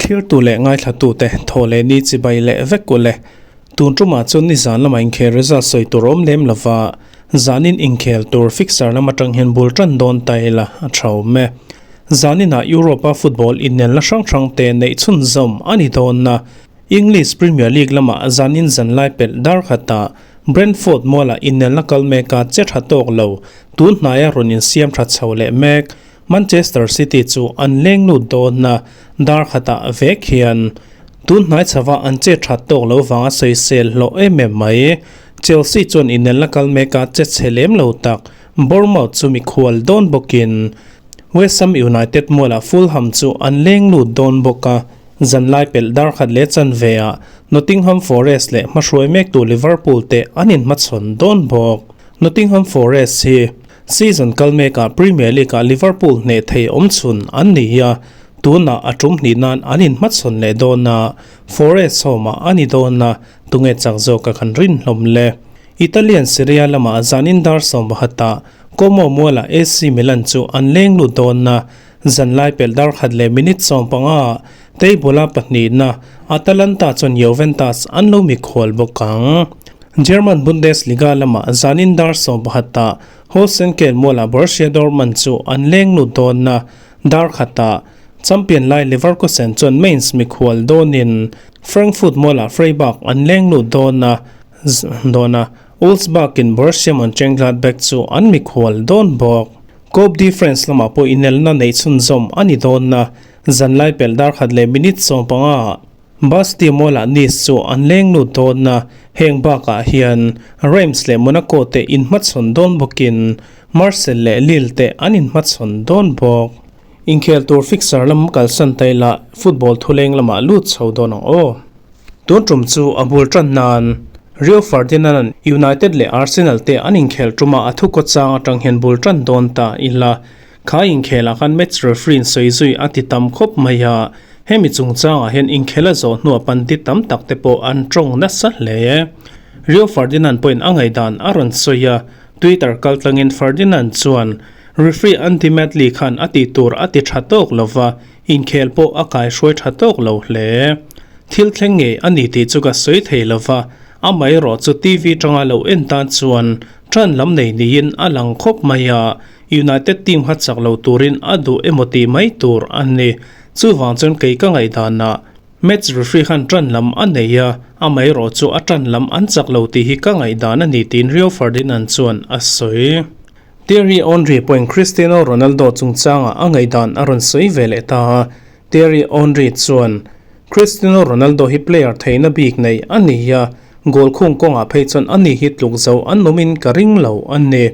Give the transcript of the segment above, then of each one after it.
Thlirtu leh ngaithlatute thaw leh ni chibai leh vek u le. Tun tumah chuan nizan lama inkhel result sawi tur awm lem lova, zanin inkhel tur fixture lam atang hian bul tan dawn ta ila a tha awm e. Zaninah Europe-a football inelna hrang hrang te neih chhunzawm a ni dawn a, English Premier League lamah zanin zanlai pelh dar khatah Brentford mualah inelna kal meka che tha tawk lo tun hnaia rawn insiam tha chho leh mek Manchester City chu an leng lut dawn a, dar khatah vek hian tun hnai chhava an che that tawk lo vanga sawisel hlawh em em mai. Chelsea chuan inelna kal meka che chhe lem lo tak Bournemouth chu mikhual dawn bawkin West Ham United mualah Fulham chu an leng lut dawn bawk a. Zanlai pelh dar khat leh chanve ah Nottingham Forest leh hmahruai mektu Liverpool te an inhmachhawn dawn bawk. Nottingham Forest hi season kal mekah Premier League ah Liverpool hneh thei awmchhun an ni a, tunah a tum hnih nan an inhmachhawn leh dawn a, Forest home ah a ni dawn a, tunge chak zawk a kan rin hlawm le. Italian Serie A lamah zanin dar 11 ah Como mualah AC Milan chu an leng lut dawn a, Zanlai pelh dar khat leh minute 15 table-a pahnihna Atalanta chuan Juventus an lo mikhual bawk ang. German Bundesliga lamah zanin dar 11 Holstenkiel mualah Borussia Dortmund chu an leng lut dawn a, dar khatah champion lai Leverkusen chuan Mainz mikhual dawnin Frankfurt mualah Freiburg an leng lut dawn a, dawn a, Wolfsburg-in Borussia Mönchengladbach chu an mikhual dawn bawk. Coupe de France lamah pawh inelna neih chhunzawm a ni dawn a, zanlai pelh dar khat leh minute 15 Bastia Mall-ah Nice chu an leng lut dawn a, heng bakah hian Reims leh Monaco te inhmachhawn dawn bawkin Marseille leh Lille te an inhmachhawn dawn bawk. Inkhel tur fixture lam kalsan ta ila football thuleng lamah lut chho dawn ang aw. Tun tum chu a bul tan nan Rio Ferdinand-a'n United leh Arsenal te an inkhel tuma a thu kawchang atang hian bul tan dawn ta ila. Kha inkhelah khan match referee-in sawi zui a ti tam khawp mai a, hemi chungchangah hian inkhel a zawh hnuah pandit tam tak te pawh an tawng nasa hle. Rio Ferdinand pawhin a ngaihdan a rawn sawi a, Twitter kaltlangin Ferdinand chuan referee Andy Madley khan a tih tur a ti tha tawk lova, Inkhel pawh a kaihruai tha tawk lo hle. Thil thleng ngei a ni tih chu ka sawi thei lo va, amaherawh chu TV tanga lo en tan chuan tan lam nei niin a lang khawp mai a, United team kha chak lo turin a duh emaw tih mai tur a ni. Chuvang chuan kei ka ngaihdanah match referee khan tan lam a nei a, amaherawh chu a tan lam an chak lo tih hi ka ngaihdan a ni tiin Rio Ferdinand chuan a sawi. Thierry Henry pawhin Cristiano Ronaldo chungchangah a ngaihdan a rawn sawi ve leh ta a, Thierry Henry chuan, Cristiano Ronaldo hi player theihna bik nei a ni a, goal khung kawngah phei chuan ani hi tluk zo an awmin ka ring lo a ni.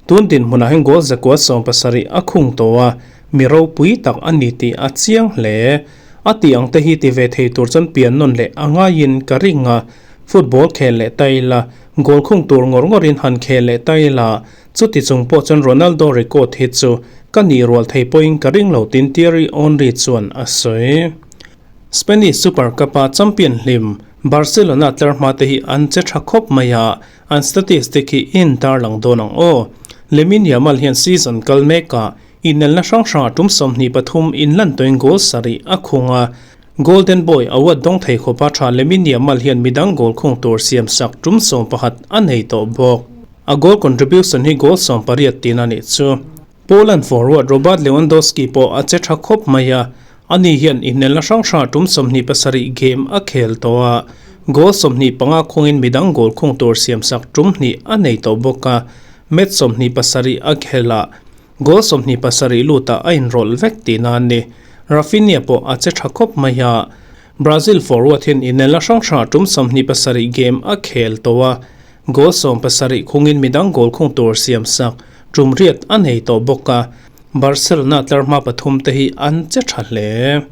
Tun dinhmunah hian goal zakua 70 a khung tawh a, mi ropui tak a ni tih a chiang hle. A tih ang te hi ti ve thei tur chuan pian nawn leh a ngaiin ka ring a, football khel leh ta ila, goal khung tur ngawr ngawrin han khel leh ta ila, Chuti chung pawh chuan Ronaldo record hi chu ka nih rual thei pawhin ka ring lo tiin Thierry Henry chuan a sawi. Spanish Super Cup-a champion hlim Barcelona tlar hma te hi an che tha khawp mai a, an statistic hi in tarlang dawn ang aw. Lamine Yamal hian season kal mekah inelna hrang hrangah tum 23 inlan tawhin goal sarih a khung a, Golden Boy award dawng thei khawpa tha Lamine Yamal hian midang goal khung tur siamsak tum 11 a nei tawh bawk. A goal contribution hi goal 18 tin a nih chu. Poland forward Robert Lewandowski pawh a che tha khawp mai a, ani hian inelna hrang hrang tum 27 game a khel tawh a, goal 25 khungin midang goal khung tur siamsak tum hnih a nei tawh bawk a, match 27 a khel a, goal 27 lutah a inrawlh vek tihna a ni. Raphinha pawh a che tha khawp mai a, Brazil forward hian inelna hrang hrang tum 27 game a khel tawh a, Goal 70 khungin midang goal khung tur siamsak tum riat a nei tawh bawk a, Barcelona tlar hma pathum te hi an che tha hle.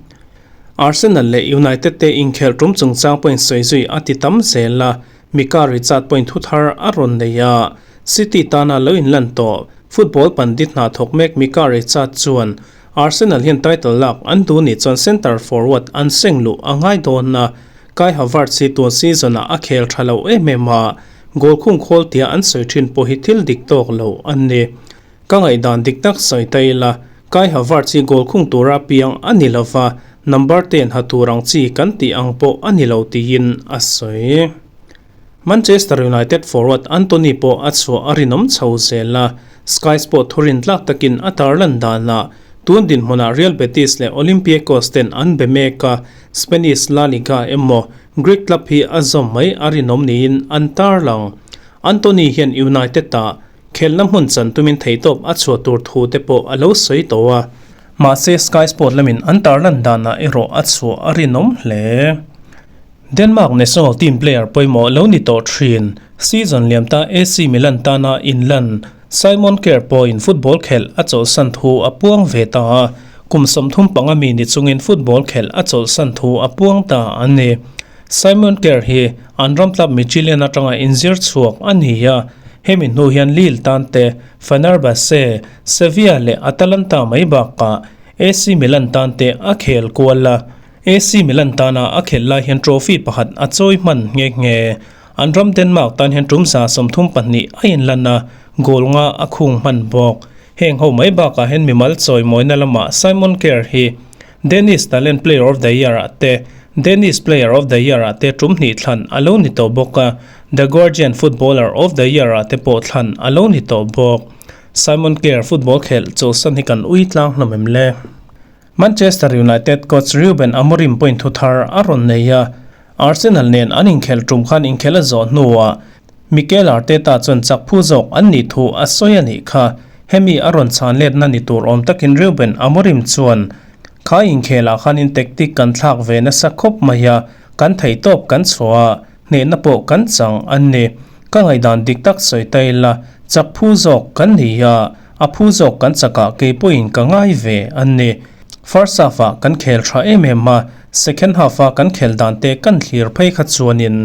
Arsenal leh United te inkhelh tum chungchang pawhin sawi zui a ti tam zel a, Mika Richard pawhin thu thar a rawn nei a, City tana lo inlan tawh football pandit hna thawk mek Mika Richard chuan Arsenal hian title lak an duh nih chuan centre forward an seng luh a ngai dawn a, Kai Havertz hi tun season-ah a khel tha lo em em a, goal khung khawl tia an sawi thin pawh hi thil dik tawk lo a ni. Ka ngaihdan dik tak sawi ta ila, Kai Havertz hi goal khung tura piang a ni lova, number ten ha tur ang chi kan tih ang pawh a ni lo tiin a sawi. Manchester United forward Antony pawh a chhuah a rinawm chho zel a, Sky Sport thurin tlak takin a tarlan danah tun dinhmunah Real Betis leh Olympiacos ten an be mek a, Spanish La Liga emaw Greek club hi a zawm mai a rinawm niin an tarlang. Antony hian United-ah khelna hmun chan tumin theihtawp a chhuah tur thu te pawh a lo sawi tawh a, mahse Sky Sport lamin an tarlan danah erawh a chhuah a rinawm hle. Denmark national team player pawimawh lo ni tawh thin. Season liam ta AC Milan tana inlan Simon Kjaer pawhin football khelh a chawlhsan thu a puang ve ta a, kum 35 mi ni chungin football khelh a chawlhsan thu a puang ta a ni. Simon Kjaer hi an ram club Midtjylland atanga inzir chhuak a ni a, hemi hnu hian Lille tan te, Fenerbahce, Sevilla leh Atalanta mai bakah AC Milan tan te a khel kual a. AC Milan tana a khelh lai hian trophy pakhat a chawi hman nghe nghe. An ram Denmark tan hian tum 32 a inlan a, goal nga a khung hman bawk. Heng ho mai bakah hian mimal chawi mawina lamah Simon Kjaer hi Danish Talent Player of the Year ah te, Danish Player of the Year ah te tum hnih thlan a lo ni tawh bawk a, The Guardian Footballer of the Year ah te pawh thlan a lo ni tawh bawk. Simon Kjaer football khelh chawlhsan hi kan ui tlang hlawm em le? Manchester United coach Ruben Amorim pawhin thu thar a rawn nei a, Arsenal nen an inkhelh tum khan inkhelh a zawh hnuah Mikel Arteta chuan chak phu zawk an nih thu a sawi a nih kha. Hemi a rawn chhan letna ni tur awm takin Ruben Amorim chuan, Kha inkhelah khanin tactic kan thlak ve nasa khawp mai a, kan theihtawp kan chhuah a, hnehna pawh kan chang a ni. Ka ngaihdan dik tak sawi ta ila, chak phu zawk kan ni a, A phu zawk kan chakah kei pawhin ka ngai ve a ni. First half-ah kan khel tha em em a, second half-a kan khel dan te kan thlir phei kha chuanin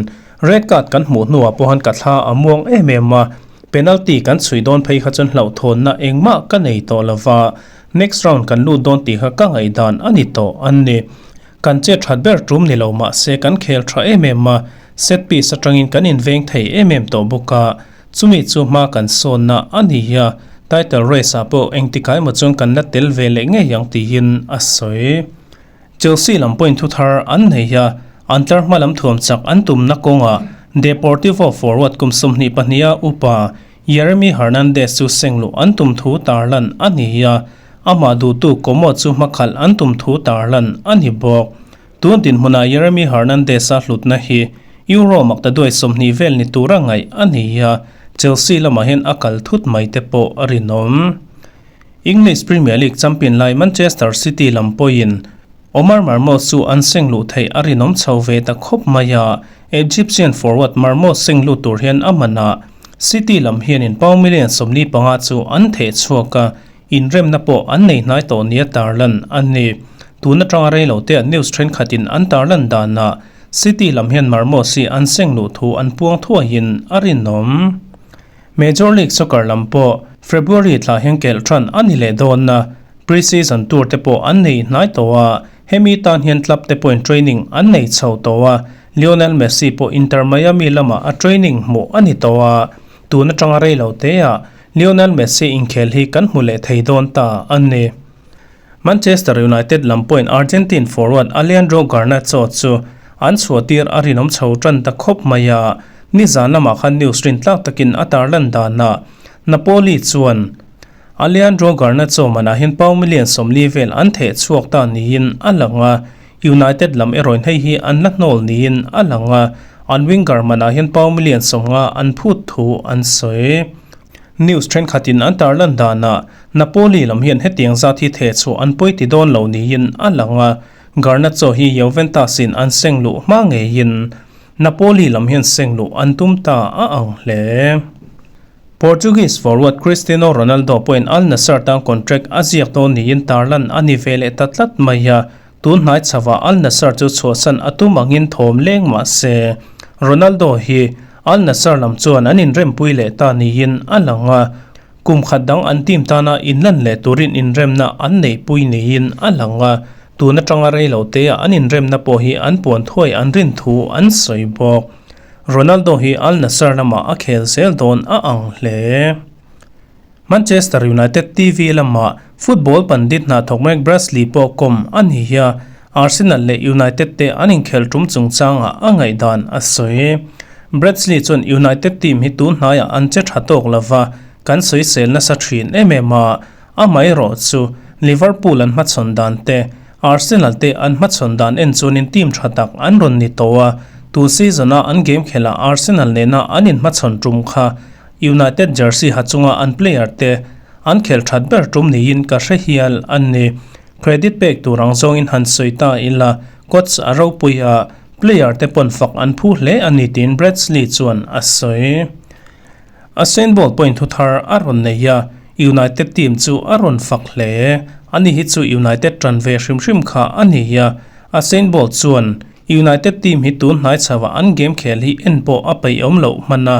red card kan hmuh hnuah pawhan ka thla a muang em em a, penalty kan chhui dawn phei kha chuan hlauhthawnna engmah ka nei tawh lova, next round kan lut dawn tih kha ka ngaihdan a ni tawh a ni. Kan chet that ber tum ni lo mahse kan khel tha em em a, set piece atangin kan inveng thei em em tawh bawk a, Chumi chu hma kan sawnna a ni a, title race ah pawh engtikai emaw chuan kan la tel ve leh ngei ang tiin a sawi. Chelsea lam pawhin thu thar an nei a, an tlar hma lam thuam chak an tumna kawngah Deportivo forward kum 22 a upa Yeremy Hernandez chu sengluh an tum thu tarlan a ni a, amah duhtu Como chu hmakhalh an tum thu tarlan a ni bawk. Tun dinhmunah Yeremy Hernandez-a hlutna hi Euro maktaduai 20 vel ni tura ngaih a ni a, Chelsea lamah hian a kal thut mai te pawh a rinawm. English Premier League champion lai Manchester City lam pawhin Omar Marmoush chu an seng luh theih a rinawm chho ve ta khawp mai a, Egyptian forward Marmoush seng lut tur hian a man a, City lam hianin pound million 45 chu an theh chhuak a, Inremna pawh an nei hnai tawh nia tarlan a ni. Tun atanga rei lo te news thenkhatin an tarlan danah City lam hian Marmoush hi an seng luh thu an puang thuaiin a rinawm. Major League Soccer lam pawh February thla hian kelh tan a ni leh dawn a, pre-season tour te pawh an nei hnai tawh a, hemi tan hian club te pawhin training an nei chho tawh a, Lionel Messi pawh Inter Miami lamah a training hmuh a ni tawh a, tun atanga rei lo teah Lionel Messi inkhel hi kan hmu leh thei dawn ta a ni. Manchester United lam pawhin Argentine forward Alejandro Garnacho chu an chhuahtir a rinawm chho tan ta khawp mai a, nizan lamah khan news rin tlak takin a tarlan danah Napoli chuan Alejandro Garnacho manah hian pound million 40 vel an theh chhuak ta niin a lang a, United lam erawhin hei hi an la hnawl niin a lang a, an winger manah hian pound million 50 an phut thu an sawi. News thenkhatin an tarlan danah Napoli lam hian hetiang zat hi theh chhuah an pawi ti dawn lo niin a lang a, Garnacho hi Juventus in an seng luh hma ngeiin Napoli lam hian seng luh an tum ta a ang hle. Portuguese forward Cristiano Ronaldo pawhin Al Nassr tan contract a ziak dawn niin tarlan a ni ve leh ta tlat mai a, tun hnai chhavah Al Nassr chu chhuahsan a tum angin thawm leng mah se, Ronaldo hi Al Nassr lam chuan an inrempui leh ta niin a lang a, kum khat dang an team tana inlan leh turin inremna an neihpui niin a lang a, tun atanga rei lo teah an inremna pawh hi an puan thuai an rin thu an sawi bawk. Ronaldo hi Al Nassr lamah a khel zel dawn a ang hle. Manchester United TV lama football pandit hna thawk mek Bradley pawh kawm a ni hi a, Arsenal leh United te an inkhelh tum chungchangah a ngaihdan a sawi. Bradley chuan United team hi tun hnaiah an che tha tawk lova, kan sawisel nasa thin em em a, amaherawh chu Liverpool an hmachhawn dan te, Arsenal te an hmachhawn dan en chuanin team tha tak an rawn ni tawh a, tun season-a an game khelhah Arsenal nena an inhmachhawn tum kha United jersey ha chunga an player te an khelh that ber tum niin ka hre hial a ni. Credit pek tur ang zawngin han sawi ta ila, coach a ropui a, player te pawn fak an phu hle a ni tiin Bradley chuan a sawi. Usain Bolt pawhin thu thar a rawn nei a, United team chu a rawn fak hle. Ani hi chu United tan ve hrim hrim kha a ni a, Usain Bolt chuan United team hi tun hnai chhoah an game khel hi en pawh a peih awm loh hman a,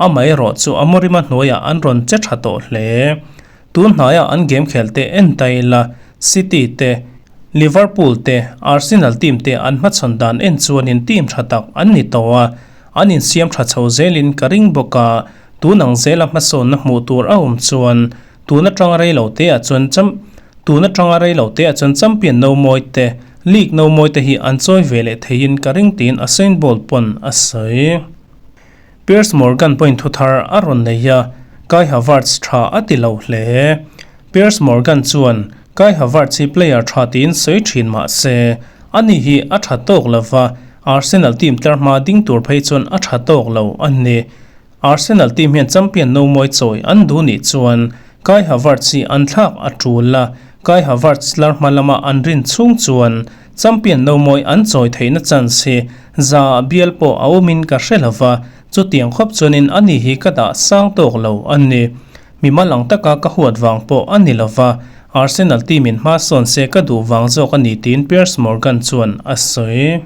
amaherawh chu Amorim-a hnuaiah an rawn che tha tawh hle. Tun hnaiah an game khel te en ta ila, City te, Liverpool te, Arsenal team te an hmachhawn dan en chuanin team tha tak an ni tawh a, an insiam tha chho zelin ka ring bawk a, tun ang zela hmasawnna hmuh tur a awm chuan tun atanga rei lo te ah chuan cham tun atanga rei lo te ah chuan champion no mawi te, league no mawi te hi an chawi ve leh theiin ka ring tiin Usain Bolt pawn a sawi. Piers Morgan pawhin thu thar a rawn nei a, Kai Havertz tha a ti lo hle. Piers Morgan chuan Kai Havertz hi player tha tiin sawi thin mah se, ani hi a tha tawk lo va, Arsenal team tlar hma ding tur phei chuan a tha tawk lo a ni. Arsenal team hian champion no mawi chawi an duh nih chuan Kai Havertz hi an thlak a tul a, Kai Havertz tlar hma lama an rin chhung chuan Champion no mawi an chawi theihna chance hi za ah bial pawh a awmin ka hre lo va, chutiang khawp chuanin ani hi ka dah sang tawk lo a ni. Mimal ang taka ka huat vang pawh a ni lo va, Arsenal team in hma sawn se ka duh vang zawk a ni tiin Piers Morgan chuan a sawi.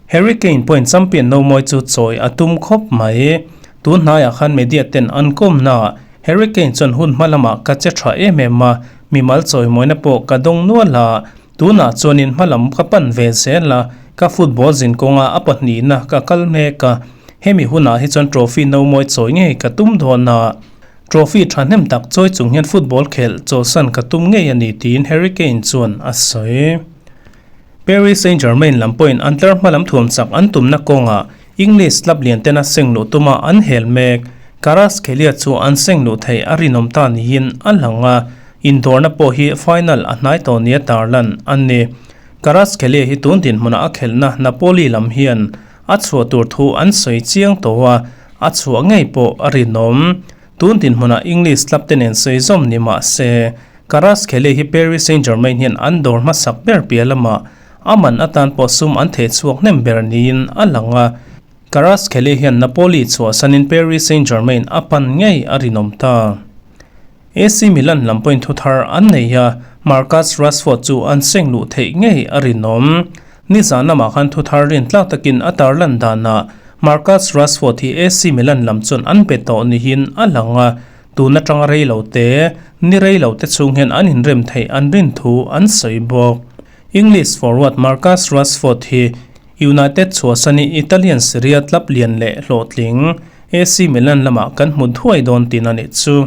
Harry Kane pawhin champion no mawi chu chawi a tum khawp mai. Tun hnaiah khan media ten an kawmnaah Harry Kane chuan hun hma lamah ka che tha em em a, mimal chawimawina pawh ka dawng nual a, Tunah chuanin hmalam ka pan ve zel a, ka football zin kawnga a pahnihna ka kal mek a, hemi hunah hi chuan trophy no mawi chawi ngei ka tum dawn a, trophy thahnem tak chawi chung hian football khelh chawlhsan ka tum ngei a ni tiin Harry Kane chuan a sawi. Paris Saint-Germain lam pawhin an tlar hmalam thuam chak an tumna kawngah English club lian tena seng luh tuma an hel mek. Kvaratskhelia chu an seng luh theih a rinawm ta niin a lang a, Indawrna pawh hi final a hnai tawh nia tarlan a ni. Kvaratskhelia hi tun dinhmunah a khelhna Napoli lam hian a chhuah tur thu an sawi chiang tawh a, a chhuah ngei pawh a rinawm. Tun dinhmunah English club te nen sawi zawm ni mah se, Kvaratskhelia hi Paris Saint-Germain hian an dawr hmasak ber piah lamah a man atan pawh sum an theh chhuak hnem ber niin a lang a. Kvaratskhelia hian Napoli chhuahsanin Paris Saint-Germain a pan ngei a rinawm ta. AC Milan lam pawhin thu thar an nei a, Marcus Rashford chu an seng luh theih ngei a rinawm. Nizan lamah khan thu thar rin tlak takin a tarlan danah Marcus Rashford hi AC Milan lam chuan an pe tawh nihin a lang a, tun atanga rei lo te, ni rei lo te chhung hian an inrem theih an rin thu an sawi bawk. English forward Marcus Rashford hi United chhuahsani Italian Serie A club lian leh hlawhtling AC Milan lamah kan hmu thuai dawn tin a nih chu.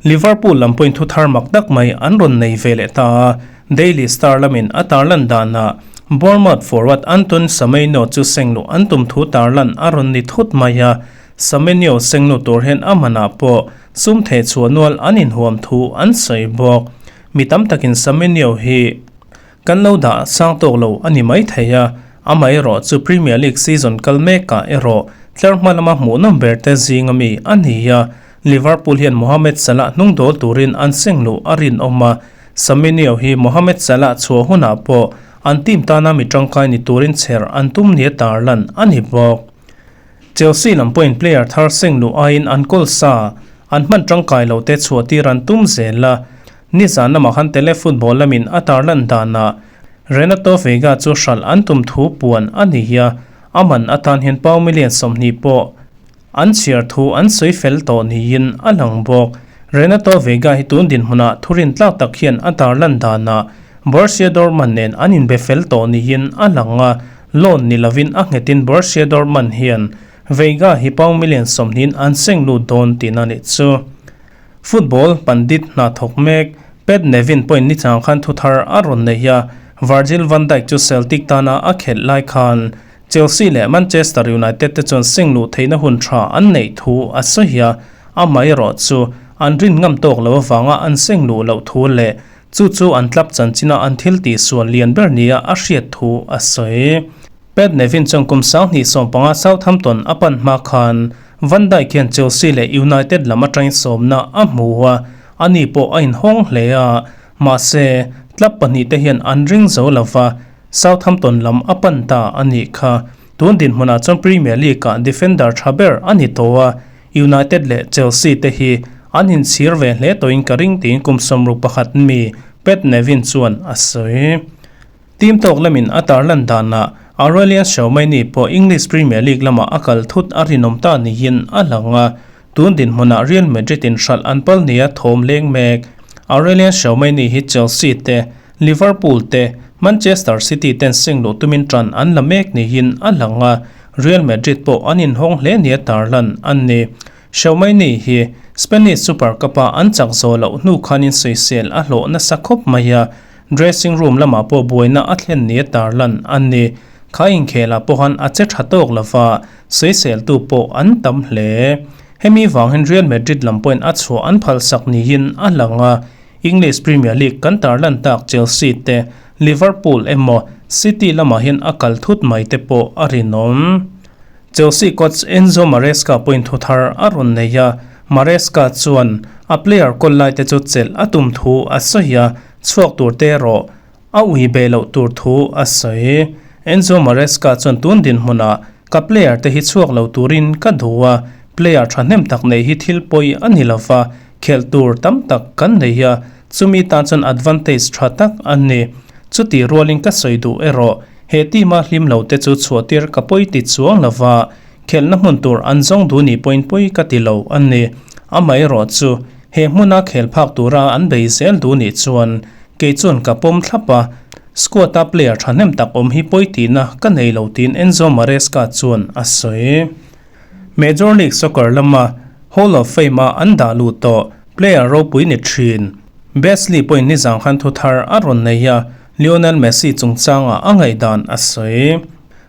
Liverpool lam pawhin thu thar mak tak mai an rawn nei ve leh ta a, Daily Star lamin a tarlan danah Bournemouth forward Anton Semenyo chu sengluh an tum thu tarlan a rawn ni thut mai a, Semenyo sengluh tur hian a manah pawh sum theh chhuah nual an inhuam thu an sawi bawk. Mi tam takin Semenyo hi Kan lo dah sang tawk lo a ni mai thei a, amaherawh chu Premier League season kal mekah erawh tlar hma lama hmuhnawm ber te zinga mi a ni a, Liverpool hian Mohamed Salah hnung dawl turin an seng luh a rinawm a, Saminio hi Mohamed Salah chhuah hunah pawh an team tana mi tangkai ni turin chher an tum nia tarlan a ni bawk. Chelsea lam pawhin player thar seng luh aiin an kawl sa an hman tangkai lo te chhuah tir an tum zel a, Nizan lamah khan Tele Football lamin a tarlan danah Renato Veiga chu hralh an tum thu puan a ni a, a man atan hian pau million 20 pawh an chhiar thu an sawi fel tawh niin a lang bawk. Renato Veiga hi tun dinhmunah thurin tlak tak hian a tarlan danah Borussia Dortmund nen an inbe fel tawh niin a lang a, loan ni lovin a nghetin Borussia Dortmund hian Veiga hi pau million 20 in an seng lut dawn tihna nih chu. Football pandit hna thawk mek Pat Nevin pawhin nichang khan thuthar a rawn nei a, Virgil van Dijk chu Celtic tana a khelh lai khan Chelsea leh Manchester United te chuan seng luh theihna hun tha an neih thu a sawi a, amaherawh chu an rin ngam tawk lo avanga an seng luh loh thu leh chu chu an club chanchina an thil tihsual lian ber nia a hriat thu a sawi. Pat Nevin chuan kum 2015 Southampton a pan hma khan Van Dijk hian Chelsea leh United lam atangin sawmna a hmu a, ani pawh a inhawng hle a, mahse club pahnihte hian an ring zo lova, Southampton lam a pan ta a nih kha. Tun dinhmunah chuan Premier League-ah defender tha ber a ni tawh a, United leh Chelsea te hi an inchhir ve hle tawhin ka ring tiin kum 61 mi Pat Nevin chuan a sawi. Team tawk lamin a tarlan danah Aurelien Tchouameni pawh English Premier League lamah a kal thut a rinawm ta niin a lang a, tun dinhmunah Real Madrid in hralh an pal nia thawm leng mek. Aurelien Tchouameni hi Chelsea te, Liverpool te, Manchester City ten seng luh tumin tan an la mek niin a lang a, Real Madrid pawh an inhawng hle nia tarlan an ni. Tchouameni hi Spanish Super Cup-a an chak zawh loh hnu khanin sawisel a hlawh nasa khawp mai a, Dressing room lamah pawh buaina a thlen nia tarlan an ni. Kha inkhelah pawhan a che tha tawk lova, sawiseltu pawh an tam hle. Hemi vangin Real Madrid lam pawhin a chhuah an phalsak niin a lang a, English Premier League kan tarlan tak Chelsea te, Liverpool emaw City lamah hian a kal thut mai te pawh a rinawm. Chelsea coach Enzo Maresca pawhin thu thar a rawn nei a, Maresca chuan a player kawl lai te chu chelh a tum thu a sawi a, chhuak tur te erawh a ui be loh tur thu a sawi. Enzo Maresca chuan tun dinhmunah ka player te hi chhuak lo turin ka duh a, player thahnem tak neih hi thil pawi a ni lova, khelh tur tam tak kan nei a, chumi tan chuan advantage tha tak a ni. Chuti rualin ka sawi duh erawh he team a hlim lo te chu chhuahtir ka pawi ti chuang lova, khelhna hmun tur an zawng duh ni pawhin pawi ka ti lo a ni. Amaherawh chu he hmuna khel phak tura an bei zel duh nih chuan kei chuan ka pawm thlap a, squad a player thahnem tak awm hi pawi tihna ka nei lo tiin Enzo Maresca chuan a sawi. Major League Soccer lama Hall of Fame-a an dah luh tawh player ropui ni thin. Beasley pawhin nizang khan thu thar a rawn nei a, Lionel Messi chungchangah a ngaihdan a sawi.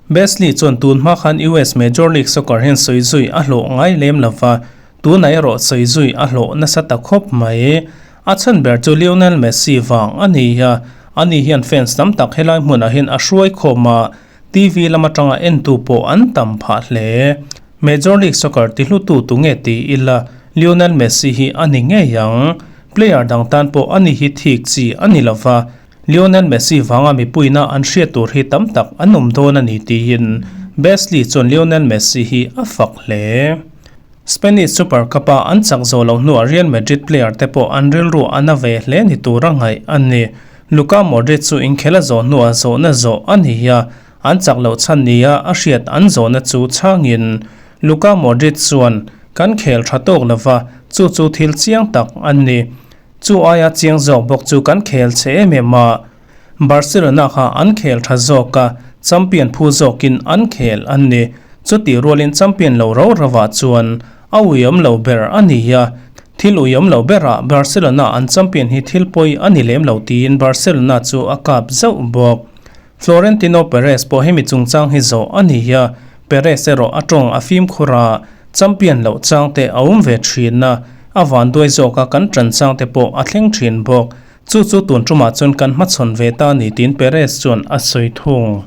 Beasley chuan tun hma khan US Major League Soccer hian sawi zui a hlawh ngai lem lova, tunah erawh sawi zui a hlawh nasa ta khawp mai. A chhan ber chu Lionel Messi vang a ni a, ani hian fans tam tak helai hmunah hian a hruai khawm a, TV lam atanga entu pawh an tam phah hle. Major League Soccer ti hlutu tu nge ti ila Lionel Messi hi a ni ngei ang. Player dang tan pawh a ni hi thik chi a ni lova, Lionel Messi vanga mipuina an hriat tur hi tam tak an awm dawn a ni tiin Beasley chuan Lionel Messi hi a fak hle. Spanish Super Cup-a an chak zawh loh hnuah Real Madrid player te pawh an rilru a na ve hle ni tura ngaih a ni. Luka Modric chu inkhel a zawh hnuah zawhna zawh a ni a, an chak loh chhan nia a hriat an zawhna chu chhangin Luka Modric chuan, Kan khel tha tawk lova, chu chu thil chiang tak a ni. Chu aia chiang zawk bawk chu kan khel che em em a. Barcelona kha an khel tha zawk a, champion phu zawkin an khel a ni. Chutih rualin champion lo ro rovah chuan a uiawm lo ber a ni a, thil uiawm lo berah Barcelona an champion hi thil pawi a ni lem lo tiin Barcelona chu a kap zauh bawk. Florentino Perez pawh hemi chungchang hi zawh a ni a, Perez erawh a tawng a fimkhur a, champion loh changte a awm ve thin a, a vanduai zawka kan tan changte pawh a thleng thin bawk. Chu chu tun tumah chuan kan hmachhawn ve ta ni tiin Perez chuan a sawi thung.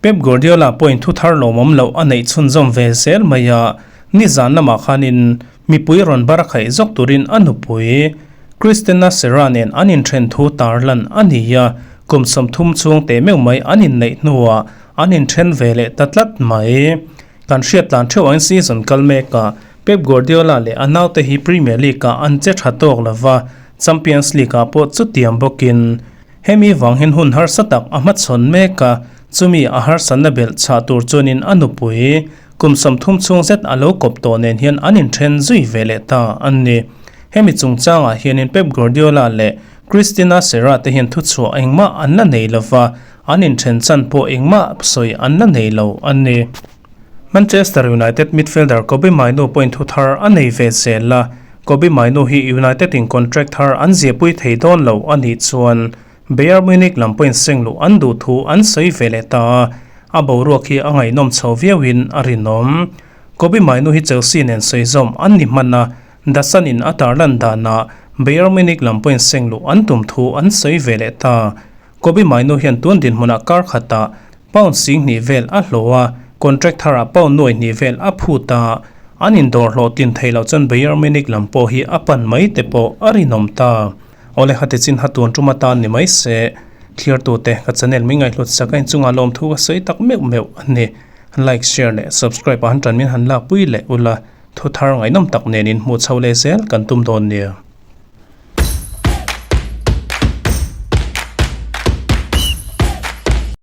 Pep Guardiola pawhin thu thar lawmawm loh a neih chhunzawm ve zel mai a, nizan lamah khanin mipui rawn bar khaih zawk turin a nupui Christina Serra nen an inthen thu tarlan a ni a, kum 30 chhung teh meuh mai an inneih hnuah an inthen ve leh ta tlat mai. Kan hriat tlan theuh angin season kal mekah Pep Guardiola leh a naute hi Premier League-ah an che tha tawk lova, Champions League-ah pawh chutiang bawkin hemi vang hian hun harsa tak a hmachhawn mek a, chumi a harsatna belh chhah tur chuanin a nupui kum 30 chhung zet a lo kawp tawh nen hian an inthen zui ve leh ta a ni. Hemi chungchangah hianin Pep Guardiola leh Cristina Serra te hian thuchhuah engmah an la nei lova, an inthen chan pawh engmah sawi an la nei lo a ni. Manchester United midfielder Kobbie Mainoo pawhin thu thar a nei ve zel a. Kobbie Mainoo hi United in contract thar an ziahpui thei dawn lo a nih chuan Bayern Munich lam pawhin seng luh an duh thu an sawi ve leh ta a, a boruak hi a ngaihnawm chho viauin a rinawm. Kobbie Mainoo hi Chelsea nen sawi zawm an ni hman a, The Sun in a tarlan danah Bayern Munich lam pawhin seng luh an tum thu an sawi ve leh ta. Kobbie Mainoo hian tun dinhmunah kar khatah pound 2000 vel a hlawh a, contract tharah pound 200 vel a phut a, an indawr hlawhtlin theih loh chuan Bayern Munich lam pawh hi a pan mai te pawh a rinawm ta. Awle hati chin ha tun tum atan ni mai se, thliartute ka channel min ngaihhlut sak a inchungah lawmthu ka sawi tak meuh meuh a ni. Like, share leh subscribe ah han tan min han lakpui leh ula, thu thar ngaihnawm tak nen inhmuh chho leh zel kan tum dawn nia.